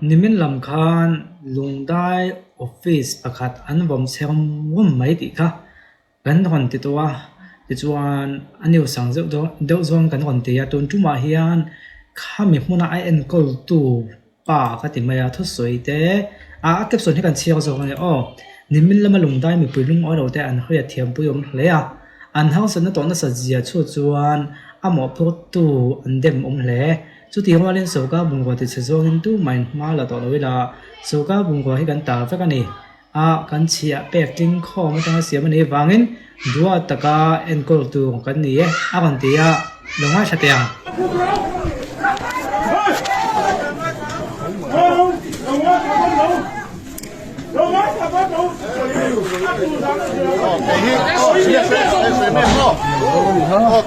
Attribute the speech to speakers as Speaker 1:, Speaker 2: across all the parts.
Speaker 1: Nimin lam khan Lungdai office pakhat an vawm chhe rum rum mai tih kha kan rawn ti tawh a, tichuan a news ang zeuh deuh zawng kan rawn ti a, tun tumah hian khami hmuna a enkawltu pa ka ti mai a, thusawi te ah a caption hi kan chhiar zawk a ni aw, nimin lama Lungdai mipui lungawi lo te an hawi a thiampui awm hle a, an hausatna tawh nasat zia chu chuan a mawhphurtu an dem awm hle. Chutih rualin sorkar bungrua tichhe zawngin tumah in hma la tawh lo ila, sorkar bungrua hi kan tar vek a ni. A kan chhiah pek tling khawm atanga siam a nih vangin duat taka enkawl tur kan ni e, a rawn ti a, lo ngaithla teh ang.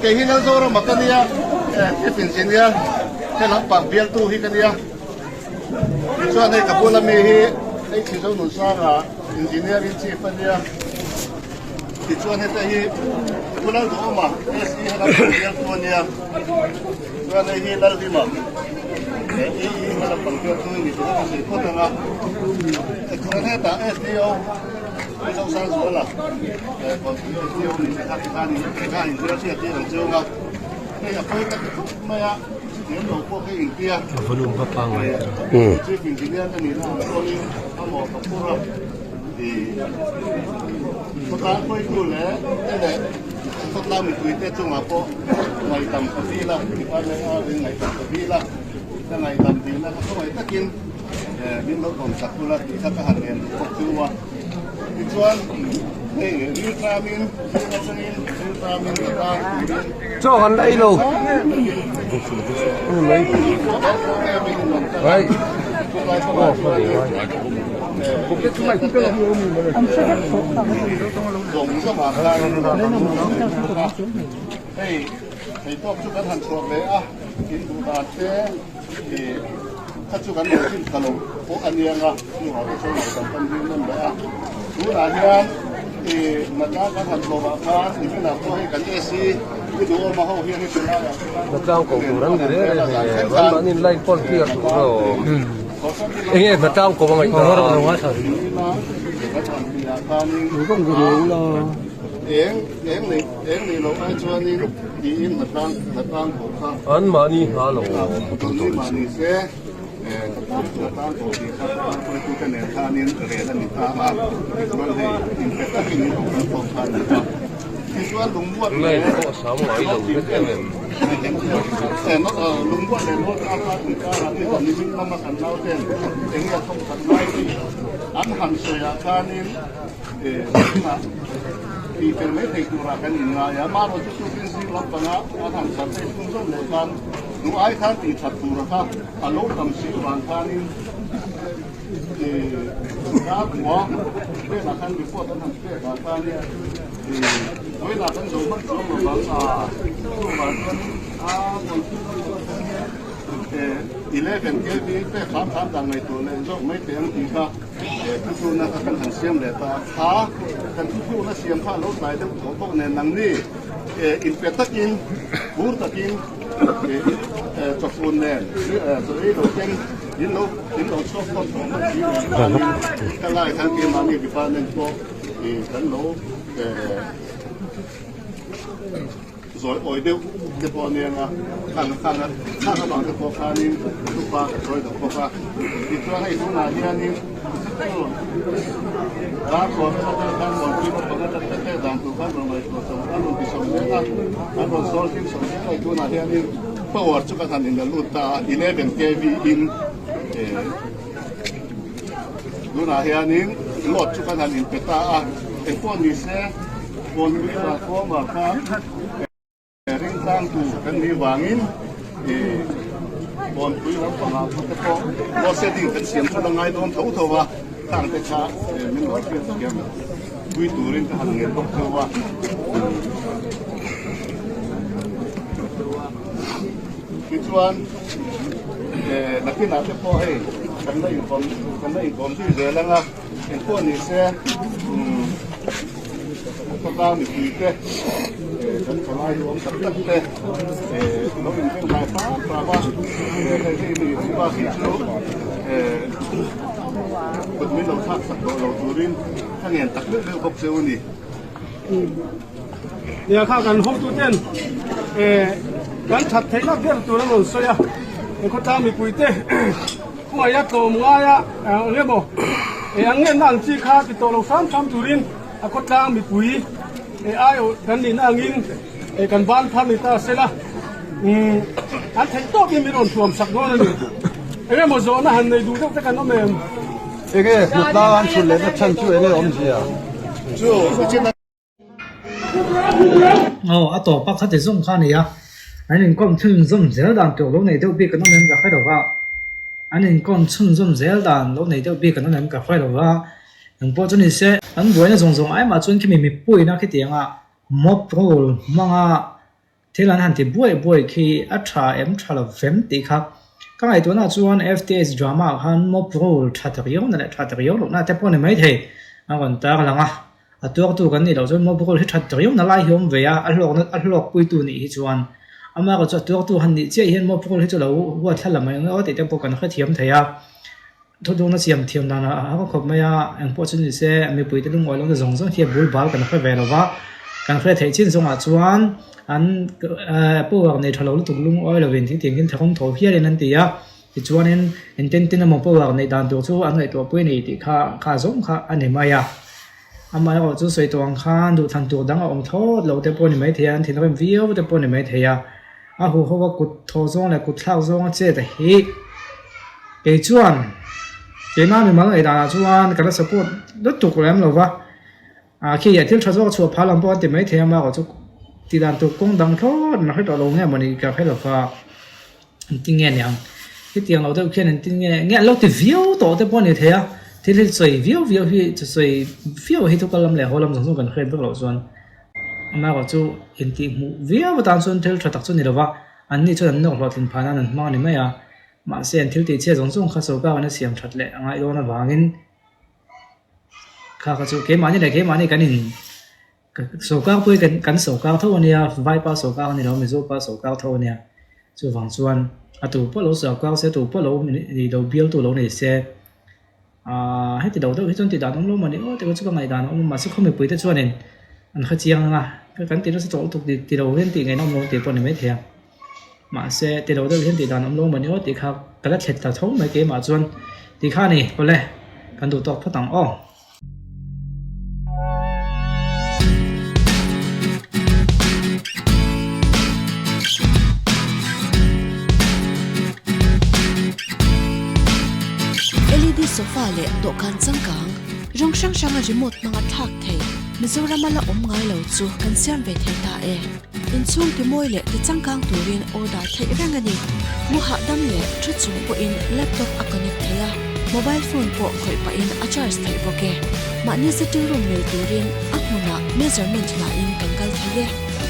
Speaker 2: Kei hi Lalzorama ka nia, Chief Engineer he lampang bialtu hi ka nia. Tichuan hei ka bula mi hi HC Zonunsanga Engineering Chief a nia. Tichuan heta hi Pu Lalduhawma SE he lampang bialtu a nia. Chuan hei hi Lalhlima EE he lampang bialtu hi ni tih ka sawi phawt ang a. Tichuan hetah SDO Pu Zosangzuala SDO ni te kha tikhan tikhan inhmelhriat tir ang chunga hei a pawi ka ti khawp mai a.
Speaker 3: Volume kha pangngai ta. Chaw kan la ei lo.
Speaker 2: Kha chu kan lo chim tha lo pawh a nia nga, chungah te chuan lo kan pan ding nawn leh a. Tunah hian ih natlang kan han tlawmah khan niminah pawh hei kan AC i duhawm a ho hian heti laiah te khan
Speaker 3: Hnatlang ko tur an ni reng reng hei e, an mahni in line pawn clear tur a awm. Enge hnatlang ko a ngaih
Speaker 2: ta. Eng nei lo ai chuanin tiin hnatlang hnatlang pawh kha
Speaker 3: An mahni hna lo
Speaker 2: awm. Ni mah ni se hnatlang pawh tih kha hruaitute nen khanin rel a ni ta a, tichuan hei inpe takin in lo kal khawm kha a ni a. Tichuan lungmuat leh
Speaker 3: Line pawh a sang ngai lo vek em em.
Speaker 2: Lungmuat leh North Apa inkarah ni hian nimin lama kan nauten enge a thawk that ngai tih an han sawiah khanin Tih fel mai thei turah kan inngai a, amaherawh chu tukin zing lampanga a han chhan phei chhung zawng leh khan duh ai khan tih that tura kha a lo tam si vang khanin ih khua velah khan report an han pek ah khanin ih vawiinah kan zo hman chuang lo vang a, chuvang chuanin a 11 kv pek hram hram dan ngaihtuah leh zawk mai teh ang tih kha Thuthlukna kha kan han siam leh ta a, kha kan thuthlukna siam kha a lo tlai deuh tawh bawk nen nangni inpe takin, phur takin chawfun nen chaw ei lo ten in lo in lo chhuak khawm tawh hman si nen khanin ka lai khan keimahni department pawh kan lo Zawi awi deuh te pawh a nia nga, khang khang a khang avang te pawh khanin thupa ka sawi lo bawk a. Tichuan hei tunah hianin dar kawn atang khan rawn tui naupang atang te te dan tur khan rawn ngaihtuah chho an rawn ti chho zel a, an rawn sawl hlim chho zel a. Hei tunah hianin power chu kan han in la lut ta a, 11 kv in tunah hianin load chu kan han inpe ta a, engpawh ni se. Kawnpui transformer kha ring tlang tur kan nih vangin Kawnpui lampangah pawh te pawh load shedding kan siam that a ngai dawn tho tho a, khang te kha min lo hriat thiam pui turin ka han ngen bawk cheu a. Tichuan nakinah te pawh hei kan la inkawm kan la inkawm zui zel ang a, engpawh ni se. Khawtlang mipui te kan thalai duhawm tak tak te lo inbeng hlai hram hram a, hei hei mi bak hi chu. Kut min lo thlak sak tawh lo turin ka ngen tak meuh meuh bawk che u ni.
Speaker 4: Nia kha kan hotuten kan that theihna ber tur an rawn sawi a, he khawtlang mipuite khawngaih a tlawm ngai a eng emaw eng nge na ang chi kha ti tawh lo hram hram turin a khawtlang mipui aiawh kan nihna angin kan ban phar ni ta sela an theih tawkin min rawn thuam sak dawn a ni. Eng emaw zawhna han nei duh deuh te kan awm em?
Speaker 3: Enge hnutlang an chhun lehna chhan chu enge awmzia?
Speaker 2: Chu nichin a.
Speaker 1: Aw a tawp a khati zawng kha a ni a, an inkawm chhunzawm zel dan tur lo nei deuh bik an awm em ka hre lo va, an inkawm chhunzawm zel dan lo nei deuh bik an awm em ka hre lo va, engpawh chu ni se an buaina zawng zawng ai mah chuan khimi mipuiin a khitiang a mob rule hmanga Thil an han ti buai buai khi a tha em tha lo vem tih kha ka ngaihtuahna chuan FTH drama ah khan mob role tha tak riau na leh tha tak riau lohna te pawh ni maithei a rawn tar lang a, a tuartu kan nih loh chuan mob role hi tha tak riau na lai hi awm ve a, a hlawkna a hlawkpuitu nih hi chuan amaherawhchu chu a tuartu han nih chiah hian mob role hi chu lo huat thla la mai ang aw tih te pawh kan hrethiam thei a. Thawhdawhna siam thiam dan a har khawp mai a, engpawh chu ni se mipuite lungawi lohna zawng zawng hi a bul bal kan hre ve lo va, kan hre theih chin zawngah chuan an power nei tha lo lutuk lungawi lovin thil tiang hian thahawm tho hialin an ti a, tichuanin engtin tin emaw power neih dan tur chu an ngaihtuah pui a ni tih kha kha zawng kha a ni mai a. Amaherawh chu sawi tawh ang khan duhthlan tur dang a awm thlawt lo te pawh a ni maithei a, an thinrim viau te pawh a ni maithei a. A huho a kut thaw zawng leh kut thlak zawng a chet a hi. Kei chuan keimah mimal ngaih danah chuan ka la support lutuk lem lo va, ah khi thil tha zawk a chhuah phah lam pawh an ti maithei a marawh chu tih dan tur kawng dang thlawt an hre tawh lo nge mawni ka hre lo va, engtin nge niang hetiang lo deuh khian engtin nge nge an lo ti viau tawh te pawh a ni thei a, thil hi sawi viau viau hi sawi viau hi thu kal lam leh haw lam zawng zawng kan hriat vek loh chuan. Amaherawh chu intihhmuh viau atan chuan thil tha tak chu a ni lo va, anni chuan an nawk hlawhtlin phah nan an hmang a ni mai a. Mahse an thil tihchhiat zawng zawng kha sorkar an siam that leh a ngaih dawn avangin kha kha chu keimahni leh keimahni kan in sorkar pawh hi kan sorkar tho a nia, Vaipa sorkar a ni lo, Mizopa sorkar tho a nia. Chuvang chuan a tu pawh lo sorkar se, a tu pawh lo lo bialtu lo nei se. Aaa heti lo deuh hi chuan tih dan awm lo mawni aw tih chu ka ngaih dan a awm a mahse khawmipui te chuanin an hre chiang ang a kan ti nasa tawh lutuk ti lo hian tih ngaihna awm lo tih pawh a ni maithei a mahse ti lo deuh hian tih dan awm lo mawni aw tih kha ka la thlet ta tho mai keimah chuan tih kha a ni awle kan duh tawk phawt ang aw.
Speaker 5: LED sofa leh dawhkan changkang, rawng hrang hranga remote hmanga thlak thei Mizorama la awm ngai lo chu kan siam ve thei ta e. Inchhung timawi leh ti changkang turin order theih reng a ni. Mu hahdam leh thu chung pawhin laptop a connect thei a, mobile phone pawh khawih pahin a charge theih bawk e. Mahni sitting room mil turin a hmunah measurement lahin kan kal thei e.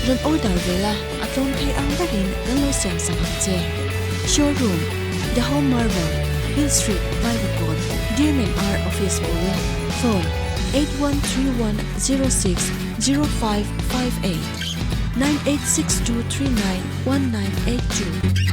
Speaker 5: Rawn order ve la, a tlawm thei ang berin kan lo siam sak ang che. Showroom, The Home Marble, Hill Street, Vaivakawn, Dearman R Office bul, Phone, 813106 0558 9862391982.